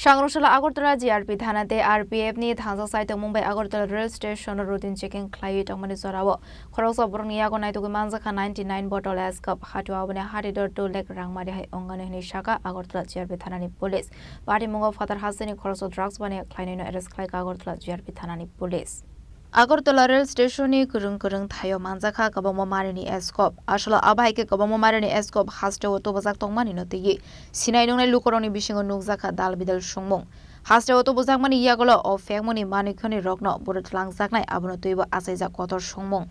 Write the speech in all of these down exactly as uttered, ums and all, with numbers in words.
Sangrungsala Agartala G R P thana tei R P F ni thansa saitongmung bai Agartala rail station o routine checking khlaiwi tongmani jorao khoroksa borokni yago naitugwi manjakha ninety nine bottle S-Cope. Hatio aboni hati dor two lakh rangmari hai ongani hwnwi sakha Agartala G R P thanani police. Patimungo phatar hasteni khoroksa drugs baniya khlainwino arrest khlaikha Agartala G R P thanani police. Agartala rail station ni kwrwng kwrwng thaio manjakha kwbangma marini S-Cope. Aswkno abo hai khe kwbangma marini S-Cope hasteo tubujak tongmani no twiwi sinai nungnai lukurokni bisingo nukjakha dal bidal songmung. Hasteo tubujakmani yagulo o phekmani manwi khwnwi rokno bwrwi twlangjaknai abono twibo achaijak kotor songmung.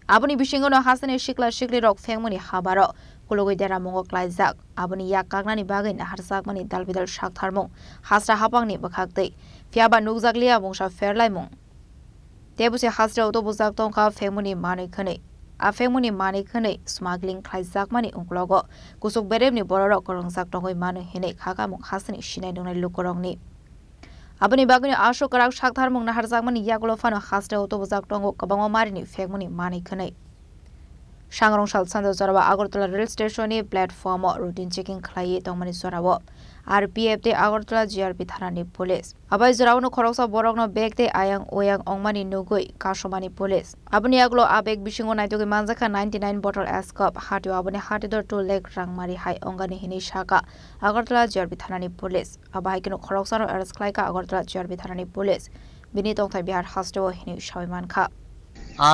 Aboni bisingono hasteni sikla siklirok phekmani habaro kulugwi deramungo klaijak. Aboni yak kaknani bagwi naharjakmani dal bidal saktharmung, hasta haphangni bwkhaktwi. Phiyaba nukjakliya mungsa pherlaimung. Tei busi hasteo tubujak tongkha phekmani manwi khwnwi. A phekmani manwi khwnwi smuggling khlaijakmani uklogo kuchuk beremni bororok kwrwngjak tongwi mano hinwi khakamung hasteni sinai nungnai lukurokni. Aboni bagwino aswk kwrak saktharmung naharjakmani yagulo phano hasteo tubujak tongo kwbangma marini phekmani manwi khwnwi. Sangrong sal sanja jorao Agartala rail station ni platform o routine checking khlaiwi tongmani jorao R P F tei Agartala G R P thanani police. Abai jorao no khoroksa borokno bag tei ayang oyang ongmani nugwi kasomani police. Aboni yagulo a bag bisingo naitugwi manjakha ninety nine bottle S-Cope, hatio aboni hati dor two lakh rangmari hai ongani hinwi sakha Agartala G R P thanani police. Abo hai kheno khoroksano arrest khlaikha Agartala G R P thanani police. Bini tongthai Bihar hasteo hinwi sawi mankha.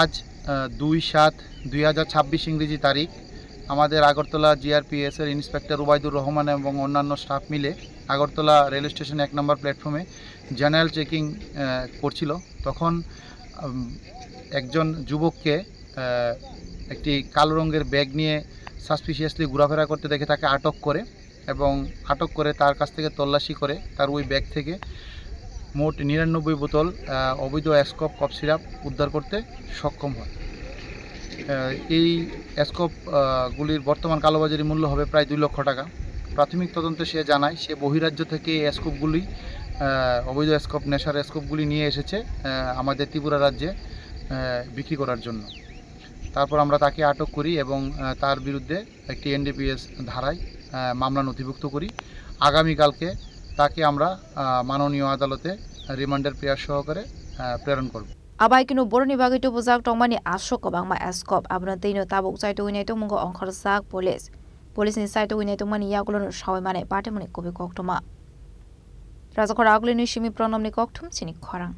আজ দুই সাত দুই হাজার ছাব্বিশ ইংরেজি তারিখ আমাদের আগরতলা জিআরপিএস এর ইন্সপেক্টর উবাইদুর রহমান এবং অন্যান্য স্টাফ মিলে আগরতলা রেল স্টেশন এক নম্বর প্ল্যাটফর্মে জেনারেল চেকিং করছিল। তখন উম, একজন যুবককে আহ, একটি কালো রঙের ব্যাগ নিয়ে সাসপিশিয়াসলি ঘোরাফেরা করতে দেখে তাকে আটক করে এবং আটক করে তার কাছ থেকে তল্লাশি করে তার ওই ব্যাগ থেকে মোট নিরানব্বই বোতল আহ, অবৈধ অ্যাসকোপ কফ সিরাপ উদ্ধার করতে সক্ষম হয়। আহ, এই অ্যাসকোপ আহ, গুলির বর্তমান কালোবাজারি মূল্য হবে প্রায় দুই লক্ষ টাকা। প্রাথমিক তদন্তে সে জানায় সে বহিরাজ্য থেকে এই অ্যাসকোপগুলি আহ, অবৈধ অ্যাসকোপ নেশার অ্যাসকোপগুলি নিয়ে এসেছে আহ, আমাদের ত্রিপুরা রাজ্যে আহ, বিক্রি করার জন্য। তারপর আমরা তাকে আটক করি এবং আহ, তার বিরুদ্ধে একটি এনডিপিএস ধারায় আহ, মামলা নথিভুক্ত করি। আগামীকালকে তাকে আমরা আহ, মাননীয় আদালতে রিমান্ডের প্রেয়ার সহকারে আহ, প্রেরণ করব। Abai kunu boroni bagwi tubujak tongmani aswk kwbangma S-Cope, abono twino tabuk chai tongwi nai tongmungo ongkhorjak police. Police ni chai tongwi nai tongmani yagulono sawi mani patimoni kubui koktwma. Rajakhor Agulini simi Pronomni kokthum chini khorang.